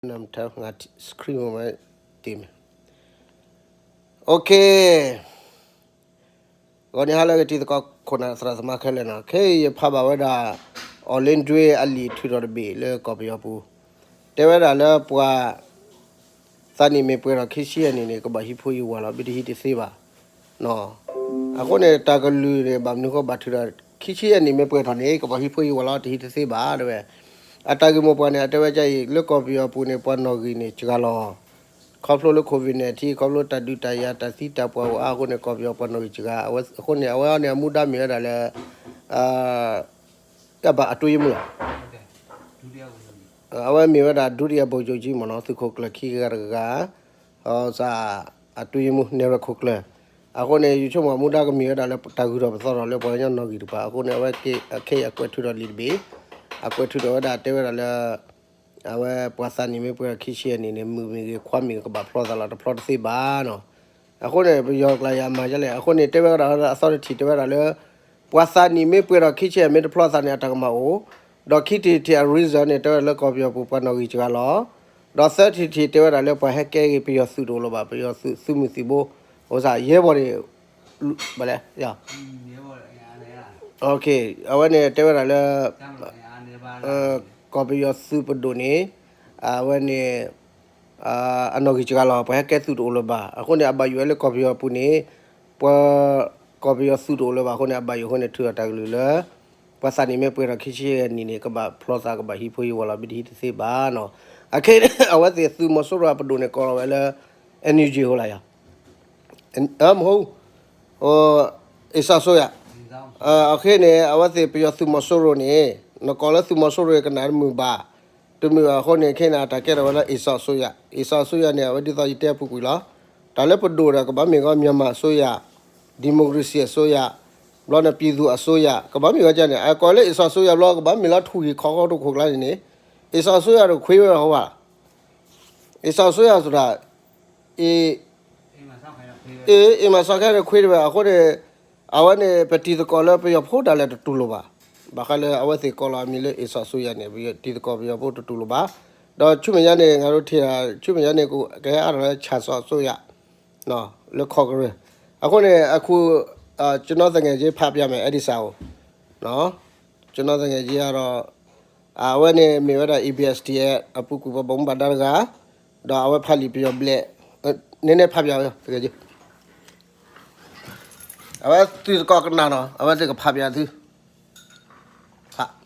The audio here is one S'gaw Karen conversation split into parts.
နမထဲ ငါ screen မ့ၢ်တ့ၢ်မ့ၢ် Okay. ဂီၤနံၤဟါလၢအဂ့ၤ တံၤသကိးခိၣ်နၢ်သရၣ်သမါခဲလၢာ်နီၤ, ခဲအံၤယဖးဘၣ်ဝဲဒၣ် Olentote အလံာ်ထုးထီၣ်တဘ့ၣ်လၢကီၢ်ပယီၤပူၤ, တဲဝဲဒၣ်လၢပှၤ သးနံၣ်မ့ၢ်ပှဲၤထီၣ်ခံဆံယဲၢ်နံၣ်န့ၣ် ကဘၣ်ဟံးဖိဟံးဝၤလီၤ, မ့ၢ်တဟံးတသ့ဘၣ်. အဃိန့ၣ် တၢ်ကလုၢ်န့ၣ် ဘၣ်မနုၤဃိဘၣ်ထုးဒီး ခံဆံယဲၢ်နံၣ်မ့ၢ်ပှဲၤထီၣ်န့ၣ် ကဘၣ်ဟံးဖိဟံးဝၤလီၤ, တဟံးတသ့ဘၣ် တဲဝဲ. အတၢ်ဂ့ၢ်မိၢ်ပှၢ်န့ၣ် အတဲဝဲဒ်အံၤ, လၢကီၢ်ပယီၤပူၤန့ၣ် ပှၤနီၣ်ဂံၢ်န့ၣ်စှၤလီၤ, ခီဖျိလၢ COVID nineteen, ခီဖျိတၢ်ဒုးတၢ်ယၤ တၢ်သံတၢ်ပှၢ်အိၣ်အါအဃိန့ၣ် ကီၢ်ပယီၤပှၤနီၣ်ဂံၢ်စှၤ, အဃိန့ၣ် အဝဲန့ၣ် အမူဒါမ့ၢ်ဝဲဒၣ်လၢ ကဘၣ်အတူယမူလီၤ. အဝဲမ့ၢ်ဝဲဒၣ် ဒုတိယဗိုလ်ချုပ်ကြီး မ့ၢ်နီၤ, သုးခိၣ်ကျၢၢ်ခံဂၤတဂၤ, စး အတူယမူ နရၢၣ် ခိၣ်ကျၢၢ်. အဃိန့ၣ် ယဆိကမိၣ်မူဒါကမ့ၢ်ဝဲဒၣ်လၢတၢ်ဂုၤထီၣ်ပသီထီၣ်လၢပှၤကညီနီၣ်ဂံၢ်တကပၤ, အဃိန့ၣ် အဝဲခဲအံၤအကွဲးထုးထီၣ်လံာ်တဘ့ၣ်, အကွဲးထုးထီၣ်ဝဲဒၣ်တဲဝဲဒၣ်လၢ အဝဲပှၤသးနံၣ်မ့ၢ်ပှဲၤထီၣ်ခံဆံယဲၢ်နံၣ်န့ၣ် မုၢ်မ့ၢ်ဂ့ၤ ခွါမ့ၢ်ဂ့ၤ ကဘၣ်ဖျီသးလီၤ, တဖျီတသ့ဘၣ်နီၤ. အဃိန့ၣ် ပယီၤကျါယၤမၤဒ်လဲၣ်, အဃိန့ၣ် တဲဝဲဒၣ်အသီတထံၣ်တဲဝဲဒၣ်လၢ ပှၤသးနံၣ်မ့ၢ်ပှဲၤထီၣ်ခံဆံယဲၢ်မ့ၢ်တဖျီသးန့ၣ် အတၢ်ကမၣ်အိၣ်, ဒီးခံထံၣ်တထံၣ်အ reason န့ၣ် တဲဝဲဒၣ်လၢကီၢ်ပယီၤပူၤပှၤနီၣ်ဂံၢ်စှၤလီၤ, ဒီးသၢထံၣ်တထံၣ်တဲဝဲဒၣ်လၢပှၤဟဲကဲဂ့ၤပယီၤသုးတအိၣ်လၢၤဘၣ်, ပယီၤသုးမုၢ်သံၣ်ဘိ, အိၣ်စး ရဲဘော်န့ၣ် ဘၣ်လဲၣ် အဝဲန့ၣ်တဲဝဲဒၣ်လၢ ကီၢ်ပယီၤသုးပဒိၣ်န့ၣ် အဝဲန့ၣ် အနီၣ်ဂံၢ်စှၤလီၤ, ပှၤဟဲကဲသုးတအိၣ်လၢၤဘၣ်. အဃိန့ၣ် အဘၣ်ယိၣ်ဝဲလၢကီၢ်ပယီၤပူၤန့ၣ် ပှၤ ကီၢ်ပယီၤသုးတအိၣ်လၢၤဘၣ်အဃိန့ၣ် အဘၣ်ယိၣ်အဃိန့ၣ် ထုးထီၣ်တၢ်ကလုၢ်လၢ ပှၤသးနံၣ်မ့ၢ်ပှဲၤထီၣ်ခံဆံယဲၢ်နံၣ်န့ၣ် ကဘၣ်ဖျီသး ကဘၣ်ဟံးဖိဟံးဝၤလီၤ, မ့ၢ်တဟံးတသ့ဘၣ်နီၤ. အခဲအံၤ အဝဲသ့ၣ်သုးမီၤစိရိၤအပဒိၣ်န့ၣ် ကိးလီၤဝဲလၢ NUG ဟိလၢယၤ မဟိ အ့ၣ်စီၤစိယၤ, အခဲန့ၣ် အဝဲသ့ၣ်ပယီၤသုးမီၤစိရိၤန့ၣ် နကိးလၢသုးမီၤစိရိၤကနၣ်တမုာ်ဘၣ်, တမုာ်ဘၣ်အဃိန့ၣ် ခဲန့ၣ် အတၢ်ကဲထီၣ်ဝဲလၢ အ့ၣ်စီၤစိယၤ, အ့ၣ်စီၤစိယၤန့ၣ် အဝဲဒ်သိးယတဲအပူၤကွံာ်လီၤ. တၢ်လၢပဒိၣ်ဒီး ကဘၣ်မ့ၢ်ဂီၢ် မြန်မာအစိုးရ, democracy အစိုးရ, ဘျီန့ၣ် ပြည်သူ့အစိုးရ, ကဘၣ်မ့ၢ်ဂီၢ်ကန့ၣ် အကိးလၢ အ့ၣ်စီၤစိယၤဘျီ ကဘၣ်မ့ၢ်လီၤထူၣ်ဂ့ၤခီဃီတခိၣ်ကျါန့ၣ်န့ၣ် အ့ၣ်စီၤစိယၤတခွ့ဝဲဟီဘၣ် အ့ၣ်စီၤစိယၤဆိုတာ အ့ အ့ အ့ၣ်မၤစီၤခဲန့ၣ်ခွ့တဝဲ အဃိန့ၣ် အဝဲန့ၣ် ပတံၤသကိးလၢပယီၤဖိဒၣ်လဲာ်တတူၢ်လိာ်ဘၣ်. ဘၣ်ဃးလၢအဝဲသ့ၣ်ကိးလီၤအမံၤလၢ အ့ၣ်စီၤစိယၤန့ၣ် ပတံၤသကိးပယီၤဖိတတူၢ်လိာ်ဘၣ်. ဒီးဆူမဲာ်ညါန့ၣ် ငါတို့ထံၣ် ဆူမဲာ်ညါန့ၣ် ကဟဲအါထီၣ်လၢ ဆၣ်စီၤစိယၤ လၢခီကရၢၢ်. အဃိန့ၣ် အခု ကျွန်တော်သငယ်ချင်း ဖတ်ပြမယ် အဲဒီစာကို ကျွန်တော်သငယ်ချင်းကတော့ အဝဲန့ၣ်မ့ၢ်ဝဲဒၣ် ABSDF အပူၤကွံာ်ပှၤဘၣ်မူဘၣ်ဒါတဂၤ, ဒီးအဝဲဖးလံာ်ပယီၤဘျဲၣ်, နည်းနည်းဖတ်ပြပါ သငယ်ချင်း. အဝဲသုးသကိးကနၣ်နီၤ အဝဲသ့ၣ်ကဖးပြသု ဖး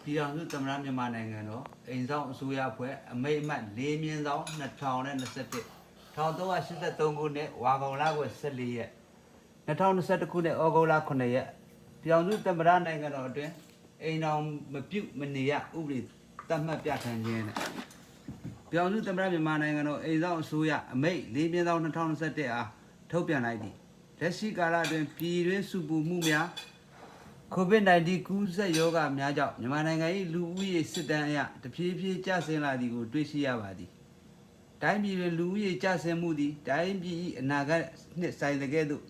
ပြည်ထောင်စုသမ္မတမြန်မာနိုင်ငံတော် အိမ်စောင့်အစိုးရအဖွဲ့ အမိန့်အမှတ် လေးမြင်းဆောင် နှစ်ထောင်နဲ့နှစ်ဆယ့်တစ် ထောင်သုံးရာရှစ်ဆယ့်သုံးခုနှစ် ဝါကောင်လခွဲ ဆယ့်လေးရက် နှစ်ထောင်နှစ်ဆယ့်တစ်ခုနှစ် ဩဂုတ်လ ခုနစ်ရက် ပြည်ထောင်စုသမ္မတနိုင်ငံတော်အတွင်း အိမ်ထောင်မပြုတ်မနေရဥပဒေသတ်မှတ်ပြဋ္ဌာန်းခြင်းနဲ့ ပြည်ထောင်စုသမ္မတမြန်မာနိုင်ငံတော်အိမ်စောင့်အစိုးရအမိန့် လေးမြင်းဆောင် နှစ်ထောင်နှစ်ဆယ့်တစ် အားထုတ်ပြန်လိုက်သည်။ လက်ရှိကာလအတွင်း ပြည်တွင်းဆူပူမှုများ COVID nineteen ကူးစက်ရောဂါများကြောင့် မြန်မာနိုင်ငံ၏လူဦးရေစစ်တမ်းအရ တဖြည်းဖြည်းကျဆင်းလာသည်ကို တွေ့ရှိရပါသည်။ တိုင်းပြည်တွင်လူဦးရေကျဆင်းမှုသည် တိုင်းပြည်၏အနာဂတ်နှင့်ဆိုင်သကဲ့သို့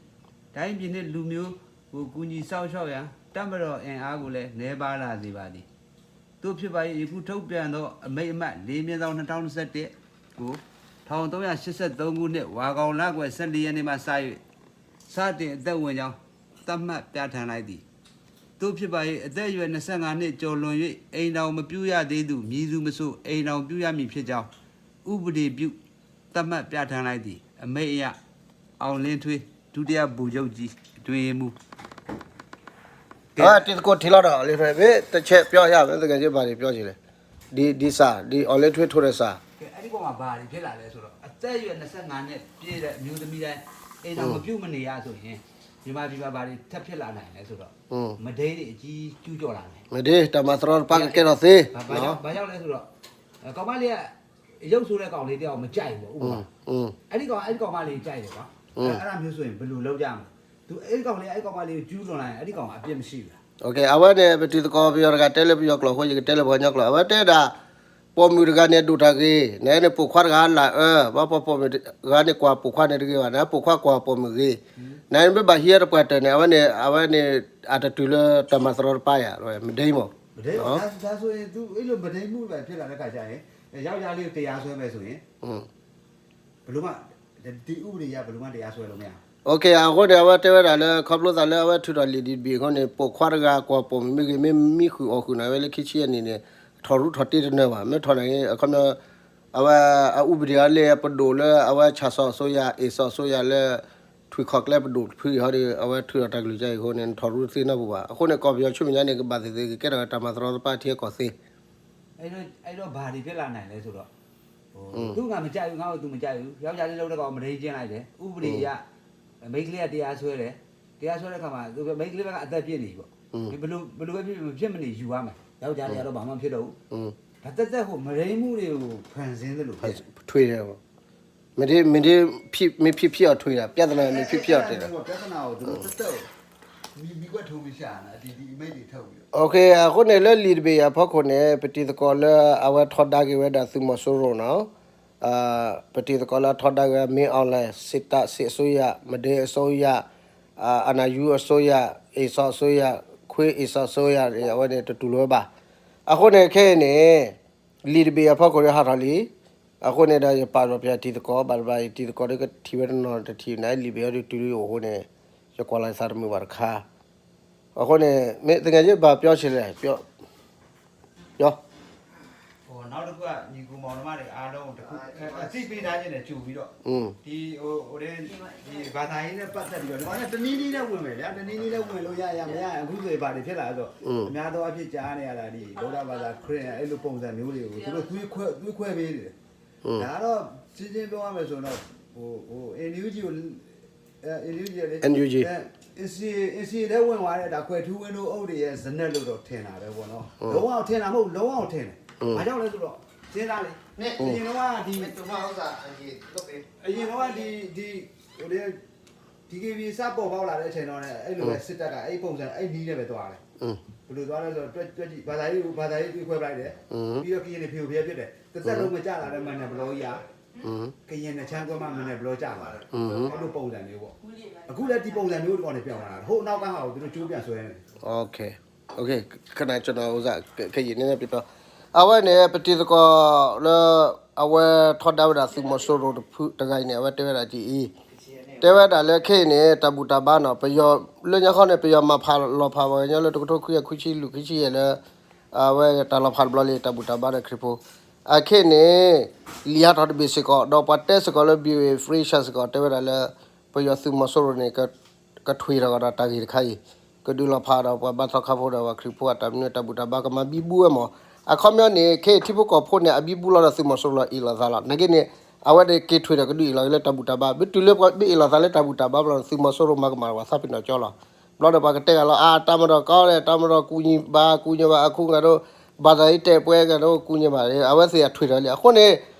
တိုင်းပြည်နှင့်လူမျိုးကိုကူညီစောင့်ရှောက်ရန်တပ်မတော်အင်အားကိုလည်းနည်းပါးလာစေပါသည်။ သို့ဖြစ်ပါ၍ယခုထုတ်ပြန်သောအမိန့်အမှတ် လေးမြင်းဆောင် နှစ်ထောင်နှစ်ဆယ့်တစ် ကို ထောင်သုံးရာရှစ်ဆယ့်သုံးခုနှစ် ဝါကောင်လကွယ် ဆယ့်လေးရက်နေ့မှစ၍ စတင်အသက်ဝင်ကြောင်းသတ်မှတ်ပြဋ္ဌာန်းလိုက်သည်။ သို့ဖြစ်ပါ၍အသက်အရွယ်နှစ်ဆယ့်ငါးနှစ်ကျော်လွန်၍အိမ်ထောင်မပြုတ်ရသေးသူမည်သူမဆိုအိမ်ထောင်ပြုတ်ရမည်ဖြစ်ကြောင်းဥပဒေပြုသတ်မှတ်ပြဋ္ဌာန်းလိုက်သည်။ အမိန့်အရ အောင်လင်းထွေး ဒုတိယဗိုလ်ချုပ်ကြီး အတွင်းရေးမှူး ကဲ အဲ တံၤသကိးထံၣ်လီၤဒီး လံထွေး မ့ၢ်တဆဲးပြောရမယ် သကဲးက့ဘၣ်န့ၣ်ပြောချင်လဲၣ် ဒီ ဒီစာ ဒီ အောင်လင်းထွေးထိုးတဲ့စာ ကဲ အဲ့ဒီကောင်ကဘာတွေဖြစ်လာလဲဆိုတော့အသက်အရွယ်နှစ်ဆယ့်ငါးနှစ်ပြည့်တဲ့အမျိုးသမီးတိုင်းအိမ်ထောင်မပြုတ်မနေရဆိုရင်မြန်မာပြည်မှာဘာတွေထပ်ဖြစ်လာနိုင်လဲဆိုတော့မဒိန်းတွေအကြီးကျူးကျော်လာနိုင် မဒိန်း တၢ်မၤသရီတပါကကဲထီၣ်သ့ ဘာကြောင့်လဲဆိုတော့ကောင်မလေးက ရုပ်ဆိုးတဲ့ကောင်လေးတယောက်မကြိုက်ဘူးပေါ့ဥပမာအဲ့ဒီကောင်အဲ့ဒီကောင်မလေးကြိုက်တယ်ကွာအဲ့ဒါမျိုးဆိုရင်ဘယ်လိုလုပ်ကြမလဲသူအဲ့ဒီကောင်လေးအဲ့ဒီကောင်မလေးကိုကျူးလွန်လာရင်အဲ့ဒီကောင်ကအပြစ်မရှိဘူးလား Okay အဝဲန့ၣ် ပတံၤသကိးပယီၤတဂၤတဲလၢပယီၤကျိာ်အဃိ ယကတဲလၢပှၤကညီကျိာ် အဝဲတဲဒၣ် ပိာ်မုၣ်တဂၤန့ၣ်ဒိၣ်တၢ်ဂ့ၤ နန့ၣ်ပိာ်ခွါတဂၤလၢအၢ ဘၣ်ပိာ်မုၣ်တဂၤန့ၣ်ကွၢ်ပိာ်ခွါန့ၣ်တဂ့ၤဘၣ် နပိာ်ခွါကွၢ်ပိာ်မုၣ်ဂ့ၤ နမ့ၢ်ဘၣ်ဟံးအတပှၢ်တၢၢ်န့ၣ် အဝဲန့ၣ် အဝဲန့ၣ် အတတုၤလၢတၢ်မၤသရီတပါယၤ မဒိန်းမး မဒိန်း ဒါဆိုရင် သူ အဲ့လိုမဒိန်းမှုတွေဖြစ်လာတဲ့ခါကျရင် ယောက်ျားလေးကိုတရားစွဲမယ်ဆိုရင် ဘယ်လိုမှ ဒီဥပဒေအရ ဘယ်လိုမှတရားစွဲလို့မရဘူး။ OK, အဃိန့ၣ် အဝဲတဲဝဲဒၣ်လၢ ခီဖျိသးလၢအဝဲထုးထီၣ်လံာ်ဒံးတဘ့ၣ်အဃိန့ၣ် ပိာ်ခွါတဂၤကွၢ်ပိာ်မုၣ်မ့ၢ်ဂ့ၤ မ့ၢ်မံဃုာ်အီၣ်ဃုာ်န့ၣ် အဝဲလၢခံဆံယဲၢ်နံၣ်န့ၣ် ထီၣ်ရူထီၣ်တ့တနၢၤဘၣ်. မ့ၢ်ထီၣ်န့ၣ် အခီပညီ အဝဲအဥပဒေအရလဲၤပဒိၣ်လၢအဝဲဆၣ်စီၤအစိုးရ အ့ၣ်စီၤအစိုးရလၢ ထွံၣ်ခီၣ်ကျဲပဒိၣ်တဖုအံၤဟီဒီး အဝဲထုးထီၣ်တၢ်ကလုၢ်ကါအံၤအဃိန့ၣ် နထီၣ်ရူတသ့နီတပူၤဘၣ်. အဃိန့ၣ် ကီၢ်ပယီၤဆူမဲာ်ညါန့ၣ် ကဘၣ်သ့ၣ်သ့ၣ်ကကဲထီၣ်တၢ်မၤသရီသပှၢ်ထံအကီၢ်သ့ အဲ့တော့ အဲ့တော့ ဘာတွေဖြစ်လာနိုင်လဲဆိုတော့ ဟို อืม သူ့ငါမကြိုက်ဘူး ငါ့ကိုသူမကြိုက်ဘူး ယောက်ျားလေးလုပ်တဲ့ကောင် မဒိန်းကျင့်လိုက်တယ် ဥပဒေအရ မိန်းကလေးကတရားစွဲတယ် တရားစွဲတဲ့အခါမှာ သူ မိန်းကလေးဘက်ကအသက်ပြစ်နေပြီပေါ့ อืม မင်းဘယ်လို ဘယ်လိုပဲဖြစ်ဖြစ် မဖြစ်မနေယူရမယ် ယောက်ျားလေးကတော့ ဘာမှမဖြစ်တော့ဘူး อืม ဒါသက်သက်ဟို မဒိန်းမှုတွေကို ဖန်ဆင်းသလိုဖြစ်နေ ထွေတယ်ပေါ့ မင်းဒီမင်းဒီဖြစ်မင်းဖြစ်ဖြစ်အောင်ထွေတာပြဿနာမင်းဖြစ်ဖြစ်အောင်ထွေတာ ပြဿနာကို သူတို့သက်သက်ကို မီးမီးကွက်ထိုးပြီးရှာနေတာ ဒီဒီအမိန့်တွေထုတ်ပြီးတော့ OK, အဃိန့ၣ်လၢလံာ်တဘ့ၣ်အံၤအဖီခိၣ်န့ၣ် ပတံၤသကိးလၢအဝဲထီဒါက့ၤဝဲဒၣ်သုးမီၤစိရိၤနီၤ, ပတံၤသကိးလၢအထီဒါက့ၤ မင်းအောင်လှိုင် စစ်တပ် စစ်အစိုးရ မဒိန်းအစိုးရ အာဏာယူအစိုးရ အ့ၣ်စီၤအစိုးရ ခွေးအ့ၣ်စီၤအစိုးရန့ၣ် အဝဲန့ၣ်တတူၢ်လိာ်ဝဲဘၣ်. အဃိန့ၣ်ခဲအံၤန့ၣ် လံာ်တဘ့ၣ်အံၤအဖီခိၣ်ဒီးဟးထီၣ်လံ. အဃိန့ၣ်ဒီးယပာ်လီၤပယီၤတံၤသကိး ဘၣ်တဘၣ်ယတံၤသကိးဒီး ကထံၣ်ဝဲတနီၤတထံၣ်န့ၣ် လံာ်တဘ့ၣ်အံၤဒီးတုၤလၢယအိၣ်အဃိန့ၣ် ယကွၢ်လီၤယသးတမုာ်ဘၣ်တခါ. အဃိန့ၣ် မ့ၢ်သနာ်က့ဘၣ်ပျီဆံးလဲၣ် ပျီ ပျီ ဟိုနောက်တစ်ခုကညီကိုမောင်နှမတွေအားလုံးတစ်ခုအသိပေးထားခြင်းနဲ့ကြိုပြီးတော့ဒီဟိုဟိုဒီဒီဘာသာရေးနဲ့ပတ်သက်ပြီးတော့ဒီကောင်ကတနည်းနည်းနဲ့ဝင်မယ်ဗျာတနည်းနည်းနဲ့ဝင်လို့ရရမရအခုဆိုရင်ဘာတွေဖြစ်လာလဲဆိုတော့အများသောအားဖြင့်ကြားနေရတာဒီဗုဒ္ဓဘာသာခရစ်ယာန်အဲ့လိုပုံစံမျိုးတွေကိုသူတို့သွေးခွဲသွေးခွဲပေးနေတယ်ဒါကတော့ရှင်းရှင်းပြောရမယ်ဆိုတော့ဟိုဟို NUG ကိုအဲ NUG လေ NUG NCA NCA ထဲဝင်သွားတဲ့ဒါကွယ်ထူးဝင်းတို့အုပ်တွေရဲ့ဇနက်လို့တော့ထင်တာပဲပေါ့နော်လုံးဝအောင်ထင်တာမဟုတ်ဘူးလုံးဝအောင်ထင်တယ်ဘာကြောင့်လဲဆိုတော့စဉ်းစားလေနဲ့အရင်တော့ကဒီမင်းတို့ဥစ္စာအရင်လုပ်ပေးအရင်တော့ကဒီဒီဟိုလေ DKB စပေါ်ပေါက်လာတဲ့အချိန်တော့လည်းအဲ့လိုပဲစစ်တပ်ကအဲ့ပုံစံအဲ့နည်းနဲ့ပဲသွားတယ်ဘယ်လိုသွားလဲဆိုတော့တွက်တွက်ကြည့်ဘာသာရေးဘာသာရေးတွေးခွဲပလိုက်တယ်ပြီးတော့ကရင်တွေဖေကိုဖေဖြစ်တယ်တစ်သက်လုံးမကြလာတဲ့မန်နယ်ဘလောကြီးကကရင်နဲ့ချမ်းကွဲမှမန်နယ်ဘလောကြလာတယ်အဲ့လိုပုံစံမျိုးပေါ့အခုလည်းဒီပုံစံမျိုးတော့နေပြောင်းလာတာဟိုအနောက်ကဟာကိုသူတို့ကျိုးပြန်ဆွဲနေတယ် OK OK ခဏကျွန်တော်ဥစားကရင်နည်းနည်းပြောအဝဲန့ၣ်ပတံၤသကိးလၢအဝဲထီဒါဝဲဒၣ်သုးမီၤစိရိၤတဖုတဂၤအံၤန့ၣ် အဝဲတဲဝဲဒၣ်ဒ်အံၤ တဲဝဲဒၣ်လၢခဲအံၤန့ၣ် တၢ်ဘူၣ်တၢ်ဘါနီၤ ပယီၤလၢညါခီန့ၣ် ပယီၤမၤဖးလီၤဖးပှၤကညီလၢတကထိခွံကယၤခွံဆံလွံၢ်ခံဆံယဲၢ်လၢ အဝဲတၢ်လီၤဖးတဘျီလံ တၢ်ဘူၣ်တၢ်ဘါဒီးခရံာ်ဖိ အခဲအံၤန့ၣ် လံာ်ဟးထီၣ်တဘ့ၣ်စ့ၢ်ကီး ဒီးပှၤတဲစ့ၢ်ကီးလၢ VOA Free Asia စ့ၢ်ကီး တဲဝဲဒၣ်လၢ ပယီၤသုးမီၤစိရိၤန့ၣ် ကထွံၣ်ထီၣ်ကဒီးတၢ်ဂ့ၢ်တခါအံၤ ကဒုးလီၤဖးဒီးပှၤဘါထီၣ်ခါဖိဒီးပှၤခရံာ်ဖိအတၢ်မနုၤတၢ်ဘူၣ်တၢ်ဘါကမၤဘံဘူဝဲမး အခီပညီန့ၣ် ခဲအံၤထံဖိကီၢ်ဖိန့ၣ် အဘံဘူလီၤဒီးသုးမီၤစိရိၤလီၤအ့ၣ်လိာ်သးလီၤ နာ်က့န့ၣ် အဝဲန့ၣ်က့ၤထွံၣ်ထီၣ်ကဒုးအ့ၣ်လိာ်က့ၤလၢတၢ်ဘူၣ်တၢ်ဘါ မ့ၢ်တုၤလၢပှၤမ့ၢ်အ့ၣ်လိာ်သးလၢတၢ်ဘူၣ်တၢ်ဘါဘျီန့ၣ် သုးမီၤစိရိၤမၤကမၣ်ပှၤသးပ့ၤနီၣ်ကၠီလီၤ ဘျီဒီးပှၤကတဲဂၤလီၤ အါ တပ်မတော်ကောင်းတယ် တပ်မတော်ကူညီပါ ကူညီပါ အခုငါတို့ဘာသာရေးတိုက်ပွဲကတို့ကူညီပါတယ် အဝဲသ့ၣ်အထွံၣ်ထီၣ်လံ အဃိန့ၣ်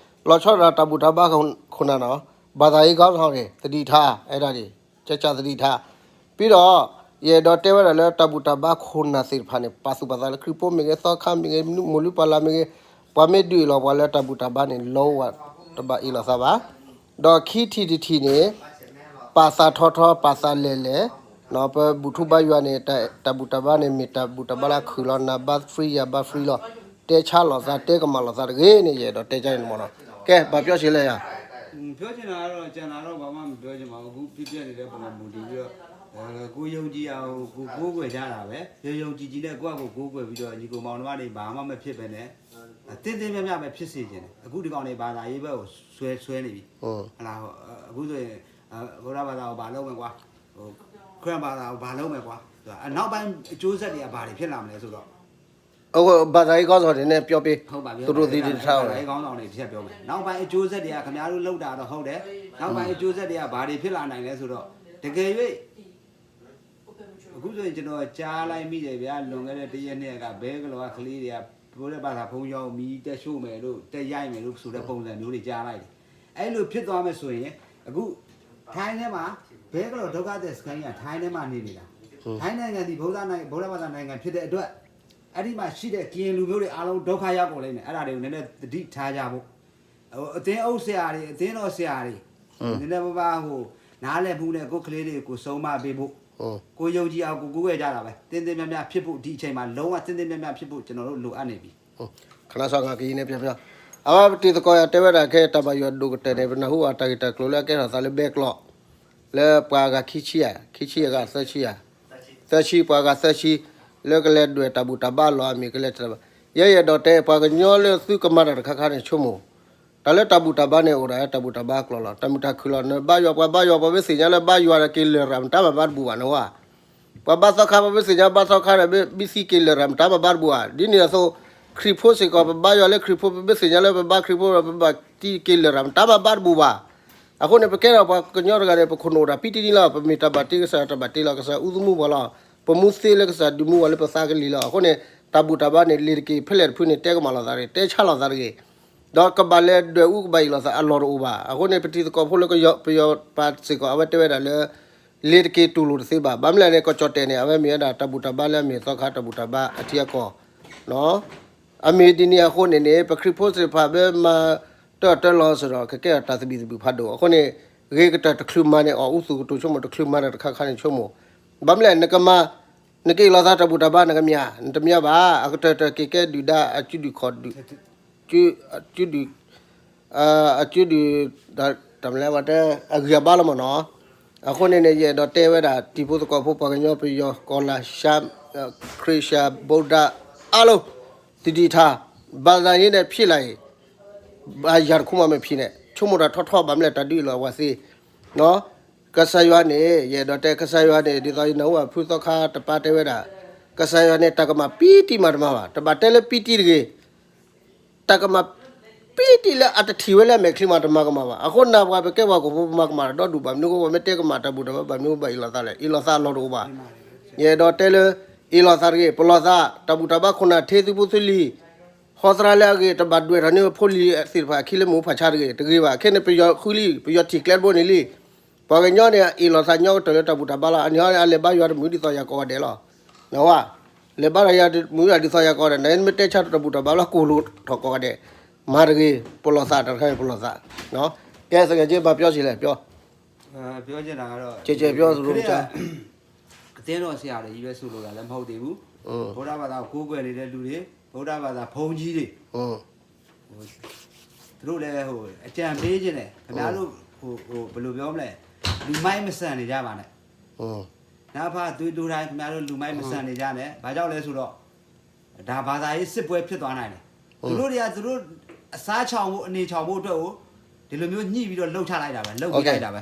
လီၤဆီဒၣ်တၢ်ဘူၣ်တၢ်ဘါခိၣ်နၢ်နီၤ ဘာသာရေးခေါင်းဆောင်တွေ သတိထား အဲ့ဒါတွေ ကျကျသတိထား ပြီးတော့ ယအဲၣ်ဒိးတဲဝဲဒၣ်လၢတၢ်ဘူၣ်တၢ်ဘါခိၣ်နၢ်သ့ၣ်တဖၣ်န့ၣ် ပာ်သူၣ်ပာ်သးလၢခရံာ်ဖိမ့ၢ်ဂ့ၤ သီခါမ့ၢ်ဂ့ၤ မိၢ်လုၢ်ပၢ်လၢ်မ့ၢ်ဂ့ၤ ပှၤမ့ၢ်ဒုးအ့ၣ်လိာ်ပှၤလၢတၢ်ဘူၣ်တၢ်ဘါန့ၣ် လီဝဲတဘၣ်အ့ၣ်လိာ်သးဘၣ် ဒီးခံထံၣ်တထံၣ်န့ၣ် ပာ်သးထီထီ ပာ်သးလဲၤလဲၤ ပဘူၣ်ထူဘါယွၤန့ၣ် တၢ်ဘူၣ်တၢ်ဘါန့ၣ် မ့ၢ်တၢ်ဘူၣ်တၢ်ဘါလၢခုၣ်လီၤ နၤဘါ free ယၤဘါ free လီၤ တဲဆါလိာ်သး တဲကမၣ်လိာ်သးတဂ့ၤန့ၣ် ယအဲၣ်ဒိးတဲကန့ၣ်မ့ၢ်နီၤ ကဲ ပာ်ပျီဆံးလဲၣ်ယၤ ပြောချင်တာကတော့ကျန်တာတော့ဘာမှမပြောချင်ပါဘူးအခုဖြစ်ပျက်နေတာတော့ဘာမှမပြောချင်ပါဘူးအခုဖြစ်ပျက်နေတဲ့ပုံစံမူတည်ပြီးတော့အဲကိုယုံကြည်အောင်ကိုကိုးကွယ်ကြတာပဲယုံယုံကြည်ကြည်နဲ့ကိုယ့်အကိုကိုးကွယ်ပြီးတော့ညီကောင်မောင်နှမတွေဘာမှမဖြစ်ပဲနဲ့တင်းတင်းမြတ်မြတ်ပဲဖြစ်စေချင်တယ်အခုဒီကောင်တွေဘာသာရေးဘက်ကိုဆွဲဆွဲနေပြီဟုတ်လားအခုဆိုရင်ဗုဒ္ဓဘာသာကိုဘာလုပ်မယ်ကွာဟိုခရစ်ယာန်ဘာသာကိုဘာလုပ်မယ်ကွာအနောက်ပိုင်းအကျိုးဆက်တွေကဘာတွေဖြစ်လာမလဲဆိုတော့ ဟုတ်ပါပြီဟုတ်ပါပြီဘာသာရေးခေါင်းဆောင်တွေနဲ့ပြောပေးဟုတ်ပါပြီသူတို့သီးတထားပါပဲခေါင်းဆောင်တွေထည့်ပြောမယ်နောက်ပိုင်းအကျိုးဆက်တွေကခင်ဗျားတို့လောက်တာတော့ဟုတ်တယ်နောက်ပိုင်းအကျိုးဆက်တွေကဘာတွေဖြစ်လာနိုင်လဲဆိုတော့တကယ်၍အခုဆိုရင်ကျွန်တော်ကြားလိုက်မိတယ်ဗျာလွန်ခဲ့တဲ့တရက်နှစ်ကဘဲကလော်ကကလေးတွေကဘုရားဘာသာဖုံးကျော်မီးတက်ရှို့မယ်လို့တက်ရိုက်မယ်လို့ဆိုတဲ့ပုံစံမျိုးတွေကြားလိုက်တယ်အဲ့လိုဖြစ်သွားမယ်ဆိုရင်အခုထိုင်းထဲမှာဘဲကလော်ဒုက္ခသည်စခန်းကြီးကထိုင်းထဲမှာနေနေတာထိုင်းနိုင်ငံဒီဗုဒ္ဓနိုင်ငံဗုဒ္ဓဘာသာနိုင်ငံဖြစ်တဲ့အတွက်အဲ့ဒီမှာရှိတဲ့ကရင်လူမျိုးတွေအားလုံးဒုက္ခရောက်ကုန်လိမ့်မယ်အဲ့ဒါတွေကိုနည်းနည်းသတိထားကြဖို့အသင်းအုပ်ဆရာတွေအသင်းတော်ဆရာတွေနည်းနည်းပါးပါးဟိုနားလည်မှုနဲ့ကိုယ်ကလေးတွေကိုဆုံးမပေးဖို့ကိုယုံကြည်အောင်ကိုကိုးကွယ်ကြတာပဲတင်းတင်းမြတ်မြတ်ဖြစ်ဖို့ဒီအချိန်မှာလုံးဝတင်းတင်းမြတ်မြတ်ဖြစ်ဖို့ကျွန်တော်တို့လိုအပ်နေပြီခဏဆောင်ကကရင်နဲ့ပြောပြော အဝဲပတံၤသကိးယၤတဲဝဲဒၣ်ခဲ တၢ်ဘၣ်ယွၤဒိၣ်ကတၢၢ်န့ၣ် ပနၢ်ဟူအတၢ်ဂ့ၢ်တၢ်ကျိၤလၢအကဲထီၣ်သးလၢဘဲကျိး လၢပှၤအဂၤခံဆံဧါ, ခံဆံအဂၤသၢဆံဧါ, သၢဆံ ပှၤအဂၤသၢဆံ လၢကလဲၤဒွဲၣ်တၢ်ဘူၣ်တၢ်ဘါလီၤအမံၤ ကလဲၤတၢ်ဘၣ်. ယဲယအဲၣ်ဒိးတဲ ပှၤကညီလၢသုကမၤတၢ်တခါခါန့ၣ် ဆိကမိၣ် တၢ်လၢတၢ်ဘူၣ်တၢ်ဘါန့ၣ် အိၣ်ဒၣ်လၢတၢ်ဘူၣ်တၢ်ဘါအကျိၤလီၤ. တၢ်မုာ်တၢ်ခုၣ်လီၤ. နဘါယွၤ ပှၤဘါယွၤ ပှၤမ့ၢ်သ့ၣ်ညါလၢဘါယွၤဒီးက့ၤလၢာ်ရၤ မတၤမၤဘါတဘူၣ်ဘၣ်န့ၣ်ဝဲ ပှၤဘါသီခါ ပမ့ၢ်သ့ၣ်ညါဘါသီခါဒီး ဘံသံက့ၤလၢာ်ရၤ မတၤမၤဘါတဘူၣ်ဘၣ်. ဒ်န့ၣ်အသိး ခရံာ်ဖိစ့ၢ်ကီး ပဘါယွၤလၢခရံာ်ဖိ ပမ့ၢ်သ့ၣ်ညါလၢပဘါခရံာ်ဖိဒီး ပဘၣ်သံက့ၤလၢာ်ရၤ မတၤမၤဘါတဘူၣ်ဘၣ်. အဃိန့ၣ် ပကဲထီၣ်ပှၤကညီတဂၤန့ၣ် ပခိၣ်နူာ်အိၣ်ဒၣ်ပံတံၢ်န့ၣ်လီၤ. ပမ့ၢ်တၢ်ဘၣ်တ့ကစၢ် တၢ်ဘၣ်တ့လီၤကစၢ် အူသမူပှၤလီၤ. ပမူသ့လၢကစၢ်ဒုးမူပှၤလၢပသးကလံၤလီၤ. အဃိန့ၣ် တၢ်ဘူၣ်တၢ်ဘါန့ၣ် လ့ၤတက့ၤဖဲလဲၣ်တဖုန့ၣ် တဲကမၣ်လိာ်သးတဂ့ၤ, တဲဆါလိာ်သးတဂ့ၤ ဒီးကဘၣ်လဲၤဒွဲၣ်အူ ကဘၣ်အ့ၣ်လိာ်သးအလီၢ်တအိၣ်ဘၣ်. အဃိန့ၣ် ပတံၤသကိးဖိလၢကယီၤ ပယီၤပာ်စ့ၢ်ကီး အဝဲတဲဝဲဒၣ်လၢ လ့ၤတက့ၤတူၢ်လိာ်တသ့ဘၣ်. ဘၣ်မနုၤလဲၣ်န့ၣ် ကီၢ်ကၠီၣ်တဲၣ်န့ၣ် အဝဲမ့ၢ်ဝဲဒၣ်တၢ်ဘူၣ်တၢ်ဘါလၢအမ့ၢ်သီခါတၢ်ဘူၣ်တၢ်ဘါအထံအကီၢ် အမ့ၢ်ဒ်န့ၣ်အဃိန့ၣ်န့ၣ် ပခရံာ်ဖိသ့ၣ်တဖၣ် ပမၤတၢ်တၢ်လီၤစ့ၢ်ဒီး ကကဲထီၣ်တၢ်သဘံၣ်သဘုၣ်ဖးဒိၣ်. အဃိန့ၣ် ဂ့ၤကတၢၢ်တချုးမၤန့ၣ် အီၣ်အူသူၣ်ကတိၤဆိကမိၣ် တချုးမၤတၢ်တခါခါန့ၣ်ဆိကမိၣ်. ဘၣ်မနုၤလဲၣ် နကမၤ နကအ့ၣ်လိာ်သးတၢ်ဘူၣ်တၢ်ဘါ နကမၤဧါ, နတမၤဘၣ်. အကတၢၢ်တၢၢ်က့ၤကဲဒုၣ်ဒါ အစုဒုၣ်ခီၣ်ဒုၣ် စု အစုဒုၣ် အစုဒုၣ် တၢ်မလဲၣ်ဝဲတဲ အဂံၢ်အဘါလီၤမ့ၢ်နီၤ. အဃိန့ၣ်န့ၣ် ယအဲၣ်ဒိးတဲဝဲဒၣ် တံၤဖိသကိးဖိ ပှၤကညီ ပယီၤ ကီၤလၤ ရှမ်း ခရံာ်ၡၢၣ် ဗုဒ္ဓ အားလုံး သတိထား ဘာသာရေးနဲ့ဖြစ်လာရင် ဘာမှတခုမှမဖြစ်နဲ့ ဆိကမိၣ်တၢ်ထီထီ ဘၣ်မနုၤလဲၣ် တၢ်ဒုးအ့ၣ်လိာ်အဝဲသ့ၣ် ကစၢ်ယွၤန့ၣ် ယအဲၣ်ဒိးတဲ ကစၢ်ယွၤန့ၣ် ဒ်သိးယနၢ်ဟူဘၣ်ဖုသီခါတပၤတဲဝဲဒၣ် ကစၢ်ယွၤန့ၣ် တၢ်ကမၣ်ပံတံၢ်မးတမၤဘၣ်, တဘၣ်တဲလၢပံတံၢ်တဂ့ၤ, တၢ်ကမၣ်ပံတံၢ်လၢအတထံၣ်ဝဲလၢအမဲာ်ချံမးတမၤကမၣ်ဘၣ်. အဃိန့ၣ် ပှၤပကဲပှၤဟီၣ်ခိၣ်ဖိ ပမၤကမၣ်တၢ်ဒီဒူၣ်ဘၣ် မနုၤအဃိ ပမ့ၢ်တဲကမၣ်တၢ်ဘူၣ်တၢ်ဘါ ဘၣ်မနုၤဘၣ်အ့ၣ်လိာ်သးလဲၣ်, အ့ၣ်လိာ်သးအလီၢ်တအိၣ်ဘၣ်. ယအဲၣ်ဒိးတဲလၢ အ့ၣ်လိာ်သးတဂ့ၤ, ပလီၢ်သး, တၢ်ဘူၣ်တၢ်ဘါခိၣ်နၢ် ထံသးဖိသးလံၤ ဟီသရၣ်လၢအဂ့ၤ တဘၣ်ဒွဲၣ်ထီၣ်န့ၢ်ဖိလံၤသ့ၣ်တဖၣ်အခံလၢမုၢ်ဖးဆါတဂ့ၤ, တဂ့ၤဘၣ်. ခဲန့ၣ် ပယီၤဃုလံ, ပယီၤထံၣ်ကျဲတဘိန့ၣ်လံ. ပှၤကညီန့ၣ် အ့ၣ်လိာ်သးညီကတၢၢ်လၢတၢ်ဘူၣ်တၢ်ဘါလီၤ. အန့ၣ်ဟီန့ၣ် အလဲၤဘါယွၤတမုာ်ဒ်သိးယၤကိးဂၤဒဲးလီၤ. နဝဲ, လဲၤဘါယွၤတမုာ်ဒ်သိးယၤကိးဂၤဒဲး, နမ့ၢ်တဲဆါတၢ်ဘူၣ်တၢ်ဘါလီၤ ကိၢ်လိာ်ထီၣ်ကိးဂၤဒဲး, မၤတဂ့ၤ, ပလီၢ်သး တၢ်တခါန့ၣ် ပလီၢ်သး. ကဲ သကဲက့ ဘၣ်ပျီဆံးလဲၣ်, ပျီ, ကဲကဲ ပျီသရူး အသင်းတော်ဆရာတွေကြီးပဲ ဆိုလိုတာလည်း မဟုတ်သေးဘူး။ ဗုဒ္ဓဘာသာကိုးကွယ်နေတဲ့လူတွေ၊ ဗုဒ္ဓဘာသာဘုန်းကြီးတွေ သူတို့လည်း ဟို အကြံပေးချင်တယ်။ ခင်ဗျားတို့ ဟို ဟို ဘယ်လိုပြောမလဲ၊ လူမိုက်မဆန်နေကြပါနဲ့။ နအဖသွေးတိုးတိုင်း ခင်ဗျားတို့ လူမိုက်မဆန်နေကြနဲ့။ ဘာကြောင့်လဲဆိုတော့ ဒါဘာသာရေးစစ်ပွဲဖြစ်သွားနိုင်တယ်။ သူတို့တွေက သူတို့အစားချောင်ဖို့ အနေချောင်ဖို့အတွက်ကို ဒီလိုမျိုးညှိပြီးတော့ လှုပ်ချလိုက်တာပဲ၊ လှုပ်ပေးလိုက်တာပဲ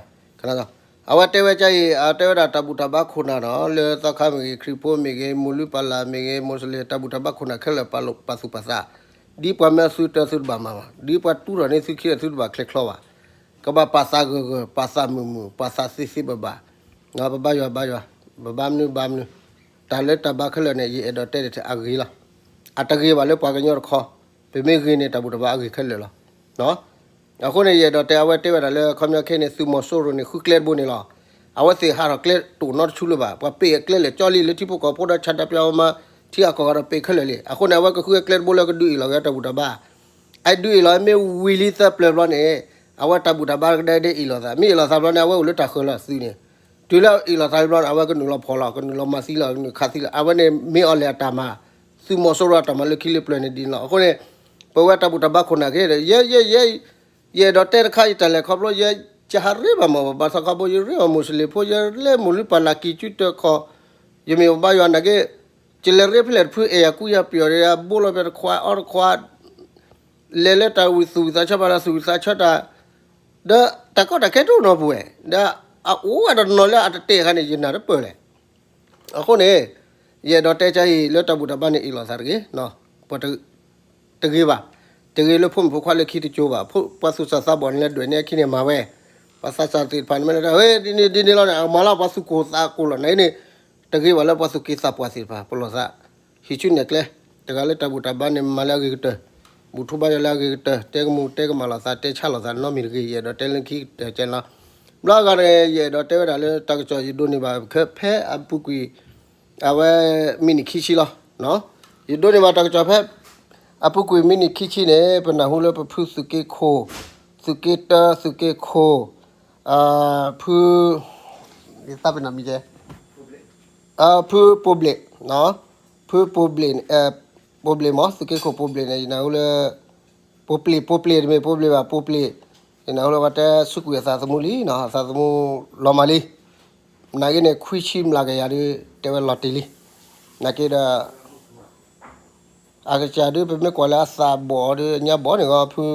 ။ အဝဲတဲဝဲကအံၤ အတဲဝဲဒၣ်တၢ်ဘူၣ်တၢ်ဘါခိၣ်နၢ်နီၤ လၢသီခါမ့ၢ်ဂ့ၤ ခရံာ်ဖိမ့ၢ်ဂ့ၤ မုၢ်လူပၢ်လၢ်မ့ၢ်ဂ့ၤ မိၢ်စလ့ၣ် တၢ်ဘူၣ်တၢ်ဘါခိၣ်နၢ်ခဲလၢာ် ပာ်သူၣ်ပာ်သး ဒ်ပှၤမၢသုတၢသုတဘၣ်မၤဘၣ်, ဒ်ပှၤတူၢ်ထီၣ်န့ၢ်သုခံဒီးသုတဘၣ်ချဲချီဘၣ်, ကဘၣ်ပာ်သးဂၢၢ်ဂၢၢ် ပာ်သးမုာ်မုာ် ပာ်သးသ့သ့ဘၣ်ဘၣ်, ပဘါယွၤဘါယွၤ, ပဘါမနုၤဘါမနုၤ, တၢ်လၢတၢ်ဘါခဲလၢာ်န့ၣ် ယအဲၣ်ဒိးတဲတထံၣ်အဂ့ၤလီၤ. အတဂ့ၤဘၣ်လၢပှၤကညီတခီ, ပမ့ၢ်ဂ့ၤန့ၣ် တၢ်ဘူၣ်တၢ်ဘါအဂ့ၤခဲလၢာ်လီၤ. အဃိန့ၣ် ယအဲၣ်ဒိးတဲ အဝဲတဲဝဲဒၣ်လၢ ခီပညီခဲအံၤန့ၣ် သုးမီၤစိရိၤန့ၣ် ဃုကျဲတဘိန့ၣ်လီၤ. အဝဲသ့ၣ်ဟးထီၣ်ကျဲတအိၣ်နီတဆူလၢၤဘၣ်. ပှၤပ့ၢ်အကျဲလဲၣ်ကၠီလံ လၢထံဖိကီၢ်ဖိဒီး ဆန္ဒပြ ပှၤမၤထံအကီၢ်ဂၤဒီး ပ့ၢ်ခဲလၢာ်လံ. အဃိန့ၣ် အဝဲကဃုကျဲတဘိလၢကဒုးအ့ၣ်လီၤက့ၤတၢ်ဘူၣ်တၢ်ဘါ. အဒုးအ့ၣ်လီၤ မ့ၢ်ဝံၤလံသၢပျၢၤဘျီန့ၣ် အဝဲတၢ်ဘူၣ်တၢ်ဘါကဒဲဒဲအ့ၣ်လိာ်သး. မ့ၢ်အ့ၣ်လိာ်သးဘျီန့ၣ် အဝဲအိၣ်လၢတၢ်ဃၢၤလီၤသုးန့ၣ်. တုၤလၢအ့ၣ်လိာ်သးဘျီန့ၣ် အဝဲကနုာ်လီၤဖီၣ်လီၤ ကနုာ်လီၤမၤသံလီၤ ကနုာ်ခးသံလီၤ. အဝဲန့ၣ်မ့ၢ်အီၤလဲၣ်အတၢ်မၤ သုးမီၤစိရိၤအတၢ်မၤလၢခံလၢပျၢၤန့ၣ်ဒ်န့ၣ်လီၤ. အဃိန့ၣ် ပဝဲတၢ်ဘူၣ်တၢ်ဘါခိၣ်နၢ်က့ၤ ယဲ ယဲ ယဲ ယအဲၣ်ဒိးတဲတခါ ယတၢ်လဲၤခီဖျိ ယ ယဟးရ့ဘၣ်မ့ၢ်ဘၣ် ဘၣ်ဆၣ်ခီဖျိ ယရ့ဘၣ်မိၢ်စလ့ၣ်ဖိ ယလဲၤမိၢ်လုၢ်ပၢ်လၢ်ကံၢ်စုတၢခီၣ် ယမ့ၢ်ပဘါယွၤနာ်က့ ယလဲၤရ့ဖဲလဲၣ်တဖု အဲၣ်ယၤကူယၤပျီၢ်ဒီး ယဘိလီၤပျီတခွးအီတခွး လဲၤလၢတၢ်ဝံၤသူၣ်ဝံၤသးဆၢ ပှၤလၢသူၣ်ဝံၤသးဆၢတၢ် ဒီးတၢ်ကီတၢ်ခဲတအိၣ်နီတပူၤဝဲ ဒီးအအိၣ်ဝဲဒီးတနီၤလၢအတတဲာ်အခါန့ၣ် ယနာ်တပၢၢ်လဲၣ်. အဃိန့ၣ် ယအဲၣ်ဒိးတဲကါအံၤ လၢတၢ်ဘူၣ်တၢ်ဘါန့ၣ် အ့ၣ်လိာ်သးတဂ့ၤ, ပှၤတဂ့ၤဘၣ်, တဂ့ၤလၢဖိမုၣ်ဖိခွါလၢခံတကၠိဘၣ်, ပှၤသူၣ်စၢ်သးဘီၣ်န့ၣ်လၢဒွဲၣ်န့ၢ်အခံန့ၣ်မၤဝဲ, ပှၤသးစၢ်သ့ၣ်တဖၣ်န့ၣ်မ့ၢ်ဒ် ဒ်န့ၣ်ဒ်န့ၣ်လီၤန့ၣ် အမၤလၢပှၤသူၣ်ကိၢ်သးကိၢ်လီၤန့ၣ်န့ၣ်, တဂ့ၤဘၣ်လၢပှၤသူၣ်က့သးပှၢ်သ့ၣ်တဖၣ် ပလီၢ်သး ဟံးဆူနဲၣ်ကျဲ, တဂၤလၢတၢ်ဘူၣ်တၢ်ဘါန့ၣ် မၤလၢအဂ့ၤကတၢၢ်, ဘူၣ်ထူဘါယွၤလၢအဂ့ၤကတၢၢ်, တဲကမူၣ်တဲကမၣ်လိာ်သး တဲဆါလိာ်သးနီတမံၤတဂ့ၤ, ယအဲၣ်ဒိးတဲလၢခံကတၢၢ်ကဲလီၤ. ဘျီဂၤန့ၣ် ယအဲၣ်ဒိးတဲဝဲဒၣ်လၢတၢ်ကစီၣ်ယဒိးန့ၢ်ဘၣ် ဖဲအပူၤကွံာ် အဝဲမံးနံးခံဆံလီၤ. ယဒိးန့ၢ်ဘၣ်တၢ်ကစီၣ်ဖဲ အပူၤကွံာ်မံးနံးခံဆံန့ၣ် ပနၢ်ဟူလၢပဖုသုးက့ခိၣ်, သုးက့တၢ သုးက့ခိၣ်, ဖု သးပ့ၤနီၣ်မံၤကဲ, ဖုပိာ်ဘျ့ၣ်, ဖုပိာ်ဘျ့ၣ်, ပိာ်ဘျ့ၣ်မ့ၢ် သုးက့ခိၣ်ပိာ်ဘျ့ၣ်န့ၣ် ယနၢ်ဟူလၢ ပိာ်ပျ့ၤ ပိာ်ပျ့ၤ တမ့ၢ်ပိာ်ပျ့ၤဘၣ် ပိာ်ပျ့ၤ, နဟိလၢပှၤတဲဆူကွံာ်အသးသမူလံနီၤ, အသးသမူလီၤမၢ်လံ, နာ်က့န့ၣ် ခွံဆံမျးကယၤဒီး တဲဝဲလီၤတံၢ်လံ, နာ်က့ဒီး အကစၢ်ဒုး ပမ့ၢ်ကွၢ်လၢအသးဘီၣ်ဒီး ညါဘီၣ်န့ၣ်ဂီၢ် ဖု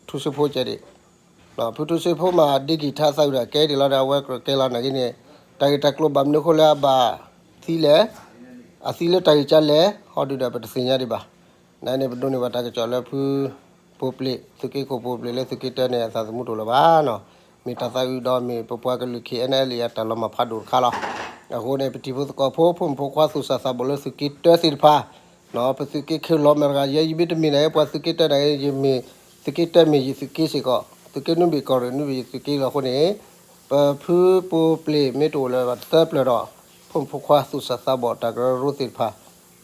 ထူစ့ဖိကဲဒံး, ဖုထူစ့ဖိမး ဒ့ကံၤထါသးဝံၣ်ဒီးကဲဒံးလီၤဒီး အဝဲကြၢးကဲလီၤ နာ်က့န့ၣ် တၢ်ဂ့ၢ်တၢ်ကျိၤဘၣ်မနုၤအဃိလၢအဘၣ်သံလဲၣ်, အသံလၢတၢ်ဂ့ၢ်ကါလဲၣ် ဟီဒုးဒီးပတသ့ၣ်ညါဒံးဘၣ်, နာ်က့န့ၣ် ပဒိးန့ၢ်ဘၣ်တၢ်ကစီၣ်လၢဖု ပိာ်ပျ့ၤ သုးက့ခိၣ်ပိာ်ပျ့ၤလၢသုးက့တၢန့ၣ် အသးသမူတအိၣ်လၢၤဘၣ်နီၤ, မ့ၢ်တၢ်သးအုးဒီးမ့ၢ်ပပှၤကလုာ် ခ့ၣ်အဲၣ်အဲၣ်လ့ၣ် အတၢ်လီၤမၢ်ဖးဒိၣ်တခါလီၤ, အဃိန့ၣ် ပတံၤဖိသကိးဖိ ဖိမုၣ်ဖိခွါသူၣ်စၢ်သးဘီၣ်လၢသုးက့တၢသ့ၣ်တဖၣ် ပသုးက့ခဲလၢာ်မ့ၢ်တဂၤ ယဲယမ့ၢ်တမ့ၢ်နာ်က့ ပှၤသုးက့တၢနာ်က့ ယမ့ၢ် သုးက့တၢမ့ၢ်ယသုးက့စ့ၢ်ကီး, သုးက့နွံဘ့ၣ်ကီၢ်ရ့ၣ်နွံဘ့ၣ်ယသုးက့လီၤအဃိန့ၣ်, ပဖုပိာ်ပျ့ၤမ့ၢ်တအိၣ်လၢၤဘၣ်သၢပျၢၤဒီး ဖိမုၣ်ဖိခွါသူၣ်စၢ်သးဘီၣ်တၢ်ကရၢကရိသ့ၣ်တဖၣ်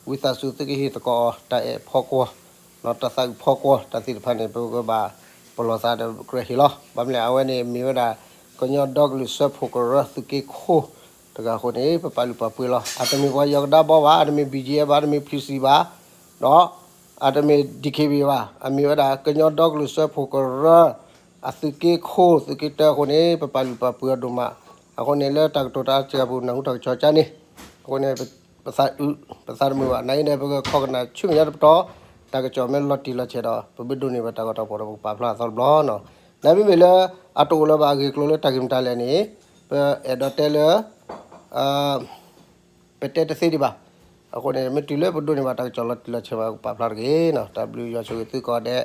ဝံသးစူၤသုကဟ့ၣ်သကိးအီၤ တၢ်အဲၣ်ဖီကွီၤ ဒီးတၢ်သးအုးဖီကွီၤတၢ်သ့ၣ်တဖၣ်န့ၣ် ပကဘၣ်ပလီၢ်သးဒီးကြၢးဟ့ၣ်လီၤ, ဘၣ်မနုၤလဲၣ် အဝဲန့ၣ်မ့ၢ်ဝဲဒၣ် ကညီဒီကလုာ်စၢဖှိၣ်ကရၢသုးက့ခိၣ်တဂၤအဃိန့ၣ် ပပာ်လုၢ်ပာ်ပှ့ၤလီၤ, အတမ့ၢ်ပှၤယီၤကဒါဘီဘၣ်, အတမ့ၢ် ဘီကၠ့အ့ဘၣ်, အတမ့ၢ် ပံစံဘၣ်, ဒီး အတမ့ၢ် ဒံခ့ဘံဘၣ်, အမ့ၢ်ဝဲဒၣ် ကညီဒီကလုာ်စၢဖှိၣ်ကရၢ အသုးက့ခိၣ်သုးက့တၢအဃိန့ၣ် ပပာ်လုၢ်ပာ်ပှ့ၤအီၤဒိၣ်မး, အဃိန့ၣ်လၢတၢ်ကတိၤတၢ်စှၤပူၤ နၢ်ဟူတၢ်ကစီၣ်ကါန့ၣ်, အဃိန့ၣ် ပသးအုး ပသးတမုာ်ဘၣ်, နာ်က့န့ၣ် ပကခိးကနၣ်ဆူမဲာ်ညါတပတီၢ်, တၢ်ကစီၣ်မ့ၢ်လီၤတံၢ်လီၤဆဲးဒီး ပဘၣ်ဒိးန့ၢ်ဘၣ်တၢ်ဂီၤတၢ်ဖီၣ်ဒီး ပကပာ်ဖျါအသီတဘျီနီၤ, နာ်က့မ့မ့ၢ်လၢ အတအိၣ်လၢၤဘၣ်အဂ့ၢ်အကျိၤလၢတၢ်ဂ့ၢ်မတၤလဲၣ်န့ၣ်, ပအဲၣ်ဒိးတဲလၢ ပတဲတသ့ဒံးဘၣ်, အဃိန့ၣ် မ့ၢ်တုၤလၢပဒိးန့ၢ်ဘၣ်တၢ်ကစီၣ်လီၤတံၢ်လီၤဆဲးဘၣ် ပကပာ်ဖျါတဂ့ၤနီၤ, တၢ်ဘျုးယွၤဆိၣ်ဂ့ၤသုကိးဂၤဒဲး